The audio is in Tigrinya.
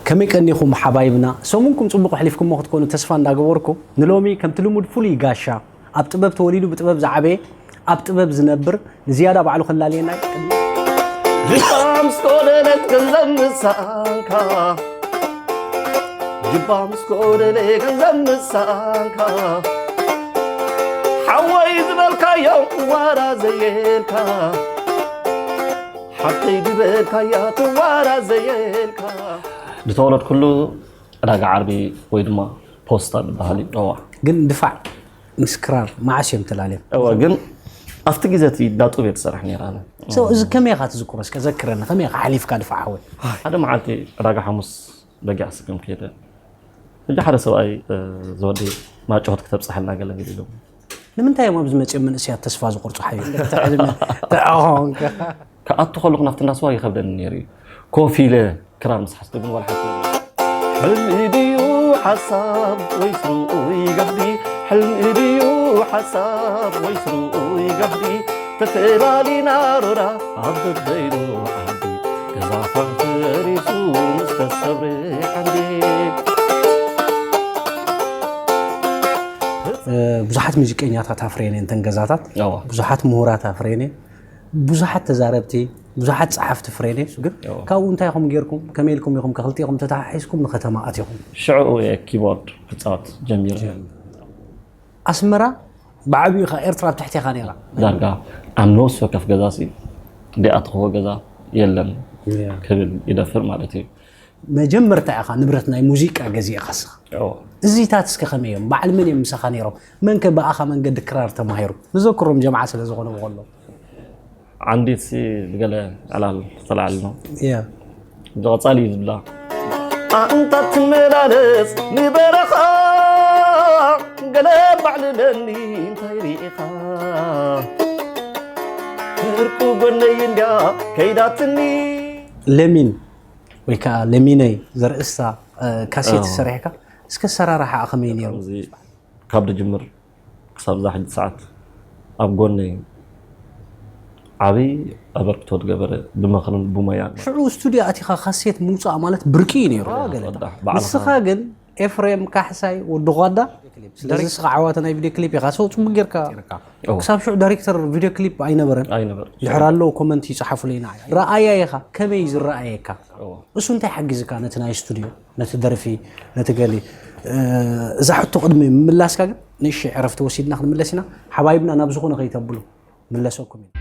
ከመይ ቀኒኹም ሓባይብና? ሰሙንኩም ጽቡቕ ኣሕሊፍኩሞ ክትኮኑ ተስፋ እንዳገበርኩ፣ ንሎሚ ከምቲ ልሙድ ፍሉይ ጋሻ፣ ኣብ ጥበብ ተወሊዱ ብጥበብ ዝዓበየ፣ ኣብ ጥበብ ዝነብር፣ ንዝያዳ ባዕሉ ከላልየና እዩ። ጅባ ምስ ጎደለት ገንዘብ ምሳንካ፣ ጅባ ምስ ጎደለ ገንዘብ ምሳንካ፣ ሓወይ ዝበልካዮ ዋላ ዘየልካ፣ ሓፍተይ ዝበልካያ ትዋላ ዘየልካ። ዝተወለድኩሉ ዕዳጋ ዓርቢ ወይ ድማ ፖስታ ዝበሃል እዩ። እዋ። ግን ድፋዕ ምስ ክራር መዓስ እዮም ተላልዮም? እዋ፣ ግን ኣብቲ ግዜ እቲ ዳጡብ እየ ትሰርሕ ነይራ። ኣነ So፣ እዚ ከመይ ኢኻ ትዝክሮ? እስከ ዘክረኒ፣ ከመይ ኢኻ ሓሊፍካ ድፋዕ ሓወይ? ሓደ መዓልቲ ዕዳጋ ሓሙስ በጊዕ ስክም ከይደ፣ ሕጂ ሓደ ሰብኣይ፣ እ፣ ዝወዲ ማጭሆት ክተብፅሐልና ገለ ገለ ኢሎም። ንምንታይ እዮም ኣብዚ መፅኦም መንእሰያት ተስፋ ዝቆርፁ ሓዩ? ተዕልመ ተኣኾንከ ክኣቱ ከለኹ ናብቲ እንዳስዋ ይኸብደኒ ነይሩ እዩ። ኮፍ ኢለ ክራር ምስ ሓዝኩ ግን ዋላ ሓንቲ የለን። ሕልሚ ድዩ ሓሳብ ወይስ ርኡይ ጋህዲ? ሕልሚ ድዩ ሓሳብ ወይስ ርኡይ ጋህዲ? ተፈላሊና ሮዳ ኣብ በበይኑ ዓዲ፣ ገዛኻ ፈሪሱ ምስ ተሰብረ ዓንዲ። ብዙሓት ሙዚቀኛታት ኣፍርየን እየን እተን ገዛታት። እዋ። ብዙሓት ምሁራት ኣፍርየን እየን። ብዙሓት ተዛረብቲ፣ ብዙሓት ጸሓፍቲ ኣፍርየን እየን። ግን እዋ። ካብኡ እንታይ ኢኹም ጌርኩም? ከመይ ኢልኩም ኢኹም ክልቲኹም ተተሓሒዝኩም ንከተማ ኣቲኹም? ሽዑ እየ ኪቦርድ ክጻወት ጀሚረ። ኣስመራ ብዓቢኡ ኢኻ፣ ኤርትራ ኣብ ትሕቲ ኢኻ ነይራ። ዳርጋ ኣብ ነፍሲ ወከፍ ገዛ ሲ ደይኣተኽዎ ገዛ የለን ክብል ይደፍር ማለት እዩ። መጀመርታ ኢኻ ንብረት ናይ ሙዚቃ ገዚእኻ እስኻ። እዎ። እዚታት እስከ ከመይ እዮም? በዓል መን እዮም ምሳኻ ነይሮም? መን ከ ብኣኻ መንገዲ ክራር ተማሂሩ? ንዘክሮም ጀምዓ ስለ ዝኾነ ብኸሎ። ዓንዲት ሲ ብገለ ዕላል ተላዕልና ያ ብቐጻሊ እዩ ዝብላ። ኣንታ ትመላለስ ንበረኻ፣ ገለ ባዕልለኒ እንታይ ርኢኻ? ፍርቁ ጎነይ እንድያ ከይዳትኒ። ለሚን ወይ ከዓ ለሚነይ ዘርእስታ እ፣ ካሴት ሰሪሕካ እስከ ሰራርሓ ከመይ ነይሩ? እዚ ካብ ድጅምር ክሳብ እዛ ሕጂ ሰዓት ኣብ ጎነይ ዓብይ ኣበርክቶ ዝገበረ ብመኽርን ብሞያን። ሽዑ ስቱድዮ ኣቲኻ ካሴት ምውፃእ ማለት ብርቂ እዩ ነይሩ። ገለታ ባዕልኻ። ንስኻ ግን ኤፍሬም ካሕሳይ ወዲ ጓዳ ስለዚ ንስኻ ዓዋተ ናይ ቪድዮ ክሊፕ ኢኻ ሰው ፅቡቅ ጌርካ እዎ። ክሳብ ሽዑ ዳይሬክተር ቪድዮ ክሊፕ ኣይነበረን። ኣይነበረን። ድሕር ኣለዉ ኮመንት ይፅሓፉለይ ንዓይ ረኣያ ኢኻ ከመይ ዝረኣየካ? እዎ። እሱ እንታይ ሓጊዝካ ነቲ ናይ ስቱድዮ ነቲ ደርፊ ነቲ ገሊ? እዛ ሕቶ ቅድሚ ምምላስካ ግን ንእሽተይ ዕረፍቲ ወሲድና ክንምለስ ኢና። ሓባይብና ናብ ዝኾነ ከይተብሉ ምለሰኩም ኢና።